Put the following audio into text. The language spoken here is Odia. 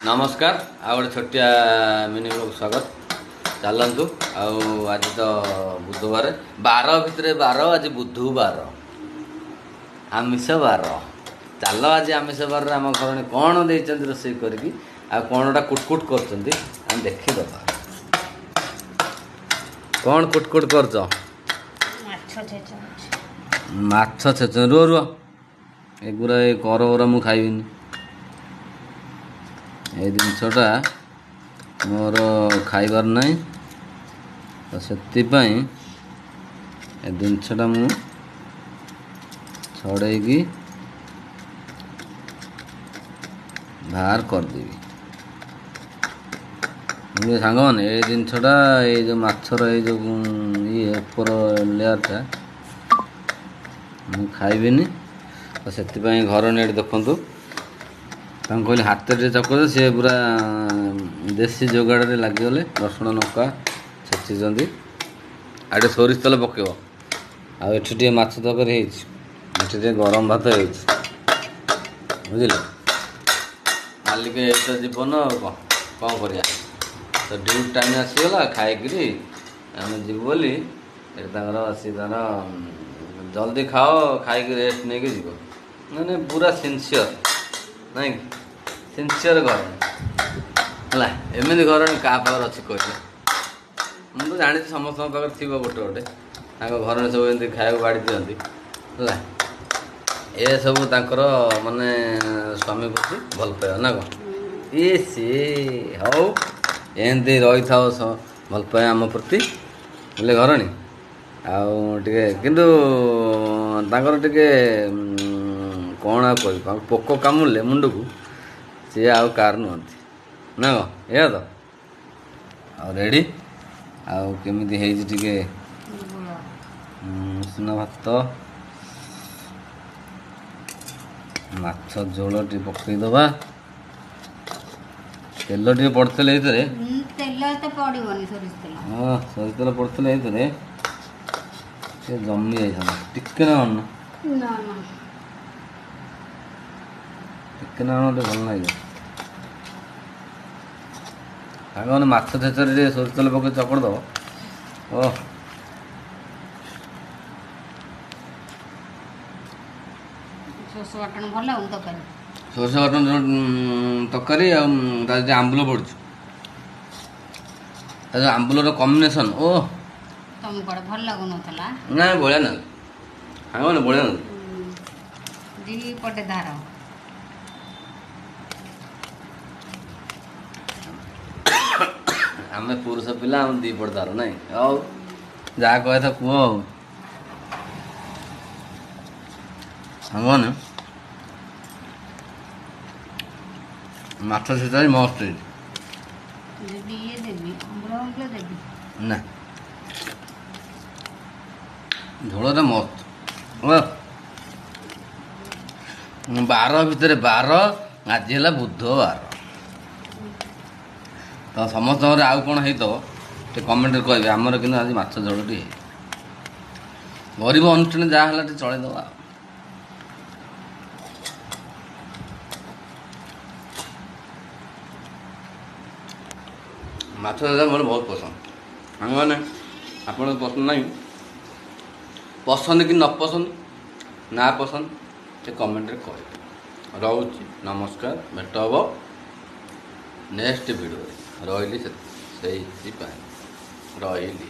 ନମସ୍କାର, ଆଉ ଗୋଟେ ଛୋଟିଆ ମିନି ବ୍ଲଗ୍ ସ୍ୱାଗତ। ଚାଲନ୍ତୁ, ଆଉ ଆଜି ତ ବୁଧବାର, ବାର ଭିତରେ ବାର, ଆଜି ବୁଧବାର, ଆମିଷ ବାର। ଚାଲ, ଆଜି ଆମିଷ ବାରରେ ଆମ ଘରଣୀ କ'ଣ ଦେଇଛନ୍ତି ରୋଷେଇ କରିକି ଆଉ କ'ଣଟା କୁଟକୁଟ କରୁଛନ୍ତି, ଆମେ ଦେଖିଦେବା। କ'ଣ କୁଟକୁଟ କରୁଛ? ମାଛ ଛେଚା। ମାଛ ଛେଚ। ରୁହ ରୁହ, ଏଗୁଡ଼ା ଏ କର ଗୁରା ମୁଁ ଖାଇବିନି। ଏଇ ଜିନିଷଟା ମୋର ଖାଇବାର ନାହିଁ, ତ ସେଥିପାଇଁ ଏ ଜିନିଷଟା ମୁଁ ଛଡ଼େଇକି ବାହାର କରିଦେବି। ବୁଝିଲେ ସାଙ୍ଗମାନେ, ଏଇ ଜିନିଷଟା, ଏଇ ଯେଉଁ ମାଛର ଏଇ ଯେଉଁ ଇଏ ଉପର ଲେୟାରଟା ମୁଁ ଖାଇବିନି, ତ ସେଥିପାଇଁ ଘର ଏଠି ଦେଖନ୍ତୁ, ତାଙ୍କୁ କହିଲି ହାତରେ ଟିକେ ଚକଟ, ସିଏ ପୁରା ଦେଶୀ ଯୋଗାଡ଼ରେ ଲାଗିଗଲେ। ରସୁଣ ଲଙ୍କା ଛେଚିଛନ୍ତି, ଆଉ ଟିକେ ସୋରିଷ ତେଲ ପକେଇବ। ଆଉ ଏଠି ଟିକେ ମାଛ ତରକାରୀ ହେଇଛି, ଏଠି ଟିକେ ଗରମ ଭାତ ହେଇଛି, ବୁଝିଲେ ମାଲିକ। ଏ ତ ଜୀବନ, ଆଉ କ'ଣ କ'ଣ କରିବା? ତ ଡ୍ୟୁଟି ଟାଇମ୍ ଆସିଗଲା, ଖାଇକିରି ଆମେ ଯିବୁ ବୋଲି ଏଠି ତାଙ୍କର ସିଏ ତାର ଜଲ୍ଦି ଖାଅ, ଖାଇକି ରେଷ୍ଟ ନେଇକି ଯିବ। ମାନେ ପୁରା ସିନସିୟର, ନାଇଁ କି? ସିନସିୟର ଘରଣୀ ହେଲା। ଏମିତି ଘରଣୀ କାହା ପାଖରେ ଅଛି କହିଲେ? ମୁଁ ତ ଜାଣିଛି ସମସ୍ତଙ୍କ ପାଖରେ ଥିବ ଗୋଟେ ଗୋଟେ, ତାଙ୍କ ଘରଣୀ ସବୁ ଏମିତି ଖାଇବାକୁ ବାଢ଼ି ଦିଅନ୍ତି। ହେଲା, ଏସବୁ ତାଙ୍କର ମାନେ ସ୍ୱାମୀ ପ୍ରତି ଭଲ ପାଇବା ନା କ'ଣ? ଇଏ ସିଏ ହଉ, ଏମିତି ରହିଥାଅ ଭଲ ପାଇବା ଆମ ପ୍ରତି ହେଲେ ଘରଣୀ। ଆଉ ଟିକେ କିନ୍ତୁ ତାଙ୍କର ଟିକେ କ'ଣ ଆଉ କହିବି, ତାଙ୍କୁ ପୋକ କାମୁଡ଼ିଲେ ମୁଣ୍ଡକୁ ସିଏ ଆଉ କାହାର ନୁହନ୍ତି ନା କ'ଣ? ଏଇଆ ତ। ଆଉ ରେଡ଼ି, ଆଉ କେମିତି ହେଇଛି ଟିକେ ଉଷୁନା ଭାତ, ମାଛ ଝୋଳ ଟିକେ ପକେଇଦେବା। ତେଲ ଟିକେ ପଡ଼ିଥିଲେ ଏଇଥିରେ, ତେଲ ଏତେ ପଡ଼ିବନି, ସୋରିଷ ତେଲ। ହଁ, ସୋରିଷ ତେଲ ପଡ଼ିଥିଲେ ଏଇଥିରେ ଟିକେ ଜମି ଯାଇଥାନ୍ତା। ଟିକେ ନା ଅଣ ନା ନା, ଟିକେ ନା ଅଣ, ଟିକେ ଭଲ ଲାଗିବ। ସାଙ୍ଗମାନେ, ମାଛ ଛେଚରେ ଟିକେ ସୋରିଷ ତେଲ ପକେଇ ଚକଡ଼ି ଦେବ। ଓ ସୋରିଷ ବାଟଣ ଭଲ ଲାଗୁନି ତରକାରୀ? ସୋରିଷ ବାଟଣ ତରକାରୀ, ଆଉ ତା ଦେହରେ ଆମ୍ବୁଲ ପଡ଼ିଛି, ତା ଯୋଉ ଆମ୍ବୁଲର କମ୍ବିନେସନ୍, ଓ ତମକୁ କୁଆଡ଼େ ଭଲ ଲାଗୁନଥିଲା? ନା, ବଢ଼ିଆ ନା ସାଙ୍ଗମାନେ, ବଢ଼ିଆ ନା। ଦି ପଟେ ଧାର। ଆମେ ପୁରୁଷ ପିଲା, ଆମ ଦି ପଟେ ଧାର ନାଇଁ। ହଉ, ଯାହା କହେ ତ କୁହ। ଆଉ ସାଙ୍ଗମାନେ, ମାଛ ଛେଚା ବି ମସ୍ତ ହେଇଛି। ଯଦି ଇଏ ଦେବି, ଆମ୍ବୁଲ ଆମ୍ବୁଲ ଦେବି ନା, ଝୋଳଟା ମସ୍ତ। ବାର ଭିତରେ ବାର, ଆଜି ହେଲା ବୁଧବାର। ତ ସମସ୍ତଙ୍କର ଆଉ କ'ଣ ହେଇଥିବ ଟିକେ କମେଣ୍ଟରେ କହିବେ। ଆମର କିନ୍ତୁ ଆଜି ମାଛ ଝୋଳ ଟିକେ ହେଇଛି। ଗରିବ ଅନୁଷ୍ଠାନ, ଯାହା ହେଲା ଟିକେ ଚଳେଇଦେବା। ମାଛ ଝୋଳ ମୋର ବହୁତ ପସନ୍ଦ ସାଙ୍ଗମାନେ, ଆପଣଙ୍କ ପସନ୍ଦ ନାହିଁ? ପସନ୍ଦ କି ନ ପସନ୍ଦ, ନା ପସନ୍ଦ ଟିକେ କମେଣ୍ଟରେ କହିବେ। ରହୁଛି, ନମସ୍କାର, ଭେଟ ହେବ ନେକ୍ସଟ ଭିଡ଼ିଓରେ। ରହିଲି, ସେଇଥିପାଇଁ ରହିଲି।